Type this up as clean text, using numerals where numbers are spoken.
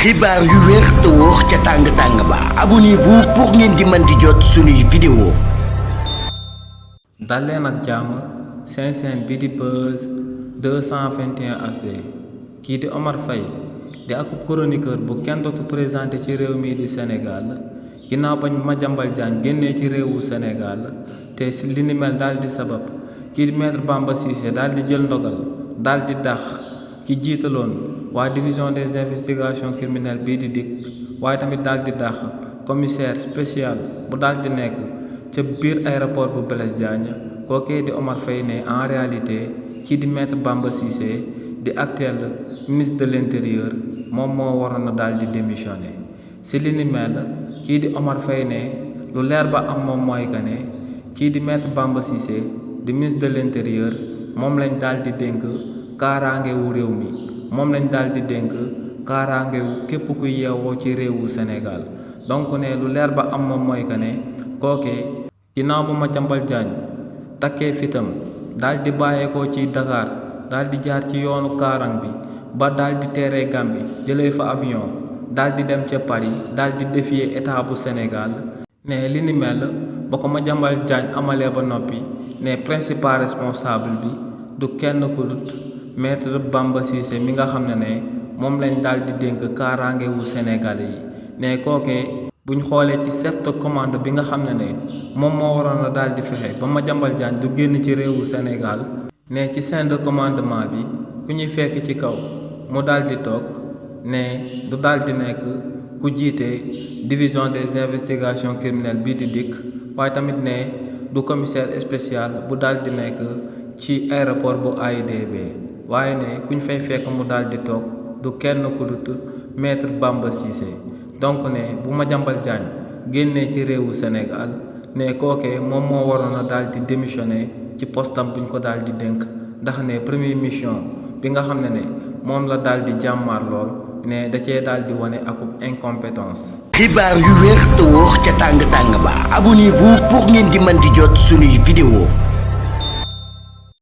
xibaar yu wér te wóor ca tàng ba abonnez-vous pour ngeen di mën di jot suñuy vidéo. dal leen ak jàmm seen chaîne bi di Buzz 221 HD kii di Omar Faye di ak chroniqueur bu kenn dootu présenté ci réew mi di Sénégal ginnaaw bañ Madiambal Diagne génnee ci réewu Sénégal te si li ni mel daal di sabab kii di maître Bamba Cissé daal di jël ndogal daal di dàq ki jiitaloon waa division des investigations criminelles bii di DIC waaye tamit daal di dàq commissaire spécial bu daal di nekk ca biir aéroport bu Blaise Diagne kookee di Omar Faye ne en réalité kii di maître Bamba Cissé di actuel ministre de l'intérieur moom moo waroon na daal di démissionner si li ni mel kii di Omar Faye ne lu leer ba am moom mooy que ne kii di maître Bamba Cissé di ministre de l'intérieur moom lañ daal di dénk kaaraange wu réew mi moom lañ daal di dénk kaaraange wu képp ku yeewoo ci réewu Sénégal donc ne lu leer ba am moom mooy que ne kookee ginnaaw bu Madiambal Diagne takkee fitam daal di bàyyeekoo ci Dakar daal di jaar ci yoonu kaarang bi ba daal di teeree Gambie jëlee fa avion daal di dem ca Paris daal di défier état bu Sénégal ne li ni mel ba ko Madiambal Diagne amalee ba noppi ne principal responsable bi du kenn ku dut maître Bamba Cissé mi nga xam ne moom lañ daal di dénk kaaraange wu Sénégalais yi ne kookee buñ xoolee ci chef de commande bi nga xam ne moom moo waroon a daal di fexe ba Madiambal Diagne du génn ci réewu Sénégal ne ci chaîne de commandement bi ku ñuy fekk ci kaw mu daal di toog ne du daal di nekk ku jiite division des investigations criminelles bii di DIC waaye tamit ne du commissaire spécial bu daal di nekk ci aéroport bu AIBD waaye ne kuñ fay fekk mu daal di toog du kenn ku dut maître Bamba Cissé donc ne bu Madiambal Diagne génnee ci réewu Sénégal ne kookee moom moo waroon a daal di démissionner ci postam buñ ko daal di dénk ndax ne première mission bi nga xam ne moom la daal di jàmmaar lool ne da cee daal di wane akub incompétence. xibaar yu wér te wóor ca tàng ba abonnez-vous pour ngeen di mën di jot suñuy vidéo.